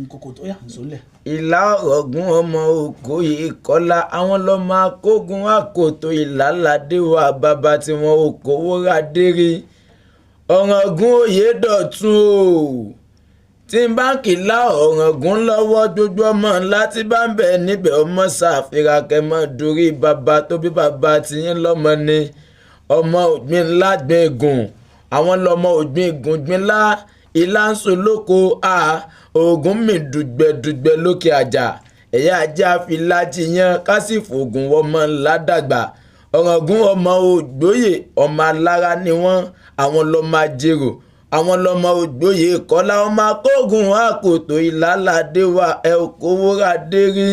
Kókó tó yà sólẹ̀. Ìlà Ọ̀ràngún ọmọ Òkòyè Kọ́lá, àwọn lọ́mọ akógun àkótó ìlàládé wa bàbá tí wọn ò kówó ra dérí. Ọ̀ràngún Oyèdọ̀tun o, tí n bá ń kìlá Ọ̀ràngún lọ́wọ́, gbogbo ọmọ ńlá tí bá ń bẹ níbẹ̀ ọmọ ṣàfihàn kẹmọ́ dorí bàbá tó bí bàbá tiyín lọ́mọ ni. Ọmọ ògbìn ńlá gbìn gùn, àwọn lọ́mọ ògbìn gùn gbìn ńlá, ìlà ń sùn lóko a ògùn mi dùgbẹ̀dùgbẹ̀ lókè àjà, ẹ̀yà ajá fi lájì yan kásìfò ògùn ọmọ ńlá dàgbà. Ọ̀ràngún ọmọ Ògbóyè ọmọ alára ni wọ́n, àwọn lọ́mọ ajérò, àwọn lọ́mọ Ògbóyè Kọ́lá, ọmọ akógun àkótó ìlàládé wa ẹ kówó ra dérí.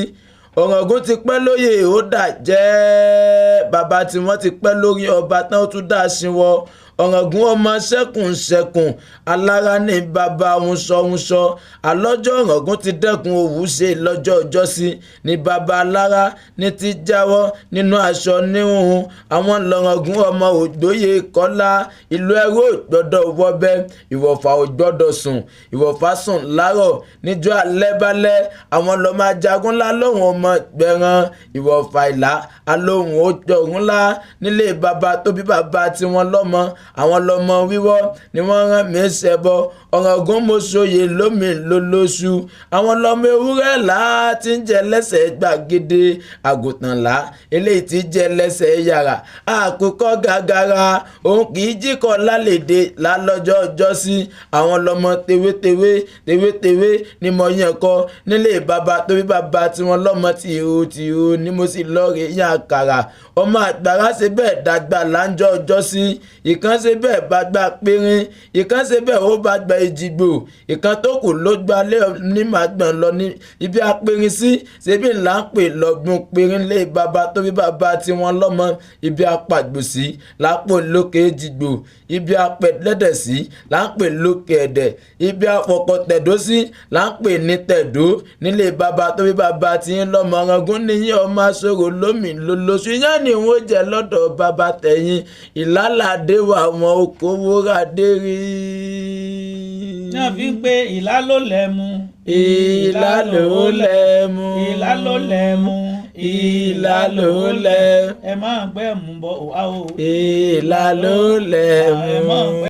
Ọ̀ràngún ti pẹ́ lóyè ó dà jẹ́ bàbá tí wọ́n ti pẹ́ lórí ọba tán ó tún dá sí wọ. Ọ̀ràngún ọmọ ṣẹ́kùn ṣẹ́kùn alára ní bàbá wúnṣọ-wúnṣọ, àlọ́jọ́ Ọ̀ràngún ti dẹ́kun òwú ṣe lọ́jọ́ ọjọ́sí ní bàbá alára ní ti jáwọ́ nínú aṣọ níhùn. Àwọn lọ́ràngún ọmọ Ògbóyè Kọ́lá, ìlú ẹrú ò gbọ́dọ̀ wọbẹ̀, ìwọ̀fà ò gbọ́dọ̀ sùn, ìwọ̀fà sùn láàrọ̀ níjọ́ alẹ́ balẹ̀. Àwọn lọ́mọ ajagun ńlá lóhùn ọmọ gbẹ̀ràn ìwọ̀fà ìlà alóhùn ó jọ̀rún ńlá nílé bàbá tó bí bàbá tiwọn lọ́mọ. Àwọn lọ́mọ wíwọ́ ni wọ́n rán mi ṣẹbọ. Ọ̀ràngún mọ́sọ̀yè lómi lólóṣù, àwọn lọ́mọ ewúrẹ́ là ti ń jẹ lẹ́sẹ̀ gbàgede, àgùntàn là eléyìí ti jẹ lẹ́sẹ̀ yàrá, àkùkọ gàgàrà òun kì í jíkọ lálẹ́dẹ̀ lálọ́jọ́ ọjọ́sí. Àwọn lọ́mọ tewétewé tewétewé ni mo yàn kọ nílé bàbá tó bí bàbá tiwọn lọ́mọ, tìhó tìhó ni mo sì lọ́ọ̀rẹ́ yàn àkàrà. Ọmọ àgbàrá ṣe bẹ́ẹ̀ dàgbà láńjọ́ ọjọ́sí, ìkan ṣe bẹ́ẹ̀ bá gbà pínrín, ìkan ṣe bẹ́ẹ̀ ó bá gba ìjìgbò, ìkan tó kù ló gba lé ní màgbọ̀n lọ ní ibi apẹ̀rín sí, ṣebí ńlá ń pè lọ́gbọ̀n pínrín lé bàbá tó bí bàbá tiwọn lọ́mọ. Ibi apàgbò sí lápò lókè èjìgbò, ibi apẹ̀lẹ́dẹ̀ sí là ń pè lókè ẹ̀dẹ̀, ibi afọkọ̀tẹ̀dó sí là ń pè ní tẹ̀dó nílé bàbá tó bí bàbá tí ń lọ́mọ. Ọ̀ràngún níyìn ọmọ aṣọ́rò lómi lólóṣù, yẹn ni wọ́n jẹ lọ́dọ̀ bàbá tẹ̀yìn ìlàládé wà wọn okòwò ràdé rí. Náà fi ń pé ìlà ló lẹ́mu. Ìlà ló lẹ́mu. Ìlà ló lẹ́mu. Ìlà ló lẹ́mu. Ẹ máa gbẹ́ mú bọ̀ wá o. Ìlà ló lẹ́mu. Ẹ máa gbẹ́.